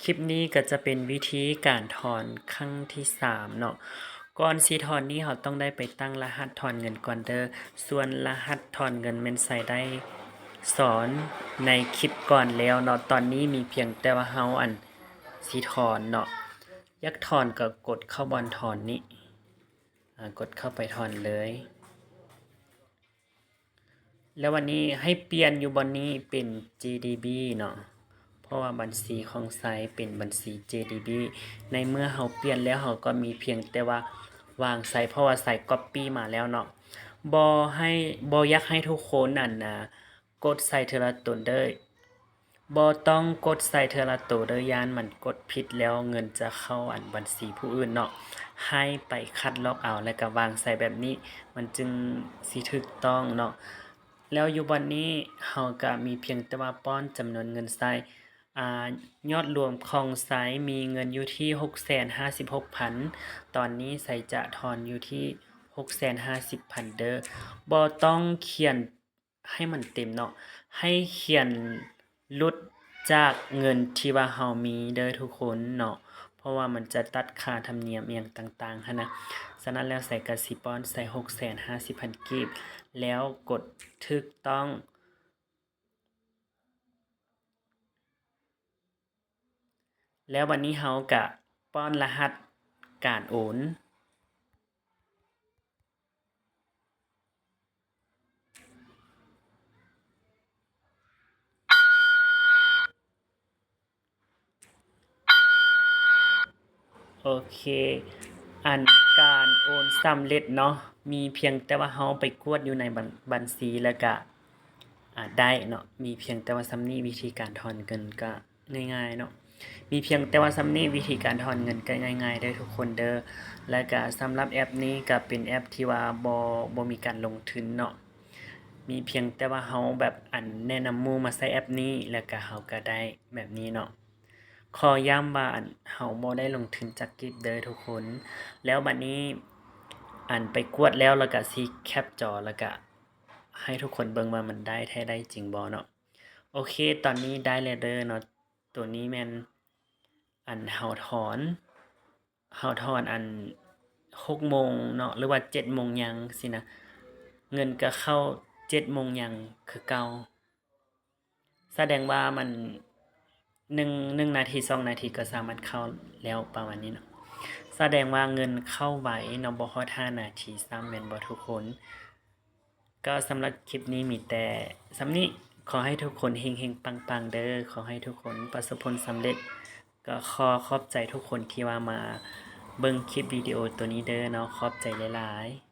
ຄລິບນີ້ກໍຈະເປັນວິທີການຖອນຄັ້ງທີສາມເນາະ. ກ່ອນຊິຖອນນີ້ ເຮົາຕ້ອງໄດ້ໄປຕັ້ງລະຫັດຖອນເງິນກ່ອນເດີ້. ສ່ວນລະຫັດຖອນເງິນແມ່ນໃສ່ໄດ້ສອນໃນຄລິບກ່ອນແລ້ວເນາະ. ຕອນນີ້ມີພຽງແຕ່ວ່າເຮົາ ອັນ ຊິຖອນເນາະ. ຢາກຖອນກໍກົດເຂົ້າບ່ອນຖອນນີ້ ອາ ກົດເຂົ້າໄປຖອນເລີຍ. ແລ້ວບັດນີ້ໃຫ້ປ່ຽນຢູ່ບ່ອນນີ້ເປັນ ເຈດີບີ ເນາະ, ເພາະວ່າບັນຊີຂອງໄຊເປັນບັນຊີ ເຈດີບີ. ໃນເມື່ອເຮົາປ່ຽນແລ້ວ ເຮົາກໍມີພຽງແຕ່ວ່າວາງໄຊ, ເພາະວ່າໄຊກັອບປີ້ມາແລ້ວເນາະ. ບໍ່ໃຫ້ ບໍ່ຢາກໃຫ້ທຸກຄົນ ອັນນາ ກົດໃສ່ເທື່ອລະຕົນເດີ້. ບໍ່ຕ້ອງກົດໃສ່ເທື່ອລະໂຕເດີ້, ຢ້ານມັນກົດຜິດແລ້ວເງິນຈະເຂົ້າ ອັນ ບັນຊີຜູ້ອື່ນເນາະ. ໃຫ້ໄປຄັດລອກເອົາ ແລ້ວກະວາງໃສ່ແບບນີ້ ມັນຈຶ່ງຊິຖືກຕ້ອງເນາະ. ແລ້ວຢູ່ບ່ອນນີ້ເຮົາກະມີພຽງແຕ່ວ່າປ້ອນຈຳນວນເງິນໃສ່. ອາ ຍອດລວມຂອງໄຊມີເງິນຢູ່ທີ່ຫົກແສນຫ້າສິບຫົກພັນ, ຕອນນີ້ໄຊຈະຖອນຢູ່ທີ່ຫົກແສນຫ້າສິບພັນເດີ້. ບໍ່ຕ້ອງຂຽນ ໃຫ້ມັນເຕັມເນາະ, ໃຫ້ຂຽນຫຼຸດຈາກເງິນທີ່ວ່າເຮົາມີເດີ້ທຸກຄົນເນາະ, ເພາະວ່າມັນຈະຕັດຄ່າທຳນຽມອີ່ຫຍັງຕ່າງໆຫັ້ນນະ. ສະນັ້ນແລ້ວ ໄຊກະຊິປ້ອນໃສ່ຫົກແສນຫ້າສິບພັນກີບ ແລ້ວກົດຖືກຕ້ອງ. ແລ້ວບັດນີ້ເຮົາກະປ້ອນລະຫັດການໂອນ. ໂອເຄ ອັນ ການໂອນສຳເລັດເນາະ, ມີພຽງແຕ່ວ່າເຮົາໄປກວດຢູ່ໃນບັນ ບັນຊີ ແລ້ວກະ ອາ ໄດ້ເນາະ. ມີພຽງແຕ່ວ່າສ່ຳນີ້, ວິທີການຖອນເງິນກະງ່າຍໆເນາະ. ມີພຽງແຕ່ວ່າສ່ຳນີ້, ວິທີການຖອນເງິນກະງ່າຍໆເດີ້ທຸກຄົນເດີ້. ແລ້ວກະສຳລັບແອັບນີ້ກະເປັນແອັບທີ່ວ່າບໍ່ ບໍ່ມີການລົງທຶນເນາະ. ມີພຽງແຕ່ວ່າເຮົາແບບ ອັນ ແນະນຳໝູ່ມາໃຊ້ແອັບນີ້ ແລ້ວກະເຮົາກະໄດ້ແບບນີ້ເນາະ. ຂໍຢ້ຳວ່າ ອັນ ເຮົາບໍ່ໄດ້ລົງທຶນຈັກກີບເດີ້ທຸກຄົນ. ແລ້ວບັດນີ້ ອັນ ໄປກວດແລ້ວ ແລ້ວກະຊິແຄັບຈໍ ແລ້ວກະໃຫ້ທຸກຄົນເບິ່ງວ່າມັນໄດ້ແທ້ໄດ້ຈິງບໍ່ເນາະ. ໂອເຄ ຕອນນີ້ໄດ້ແລ້ວເດີ້ເນາະ. ໂຕນີ້ແມ່ນ ອັນ ເຮົາຖອນ ເຮົາຖອນ ອັນ ຫົກໂມງເນາະ ຫຼືວ່າເຈັດໂມງຍັງຊີ້ນະ, ເງິນກະເຂົ້າເຈັດໂມງຍັງຄືເກົ່າ. ສະແດງວ່າມັນ ໜຶ່ງ ໜຶ່ງນາທີ ສອງນາທີກໍສາມາດເຂົ້າແລ້ວ ປະມານນີ້ເນາະ. ສະແດງວ່າເງິນເຂົ້າໄວເນາະ, ບໍ່ຮອດຫ້ານາທີຊ້ຳ ແມ່ນບໍ່ທຸກຄົນ? ກໍສຳລັບຄລິບນີ້ມີແຕ່ສ່ຳນີ້. ຂໍໃຫ້ທຸກຄົນເຮັງໆປັງໆເດີ້. ຂໍໃຫ້ທຸກຄົນປະສົບຜົນສຳເລັດ. ກໍຂໍຂອບໃຈທຸກຄົນທີ່ວ່າມາເບິ່ງຄລິບວິດີໂອໂຕນີ້ເດີ້ເນາະ. ຂອບໃຈຫຼາຍໆ.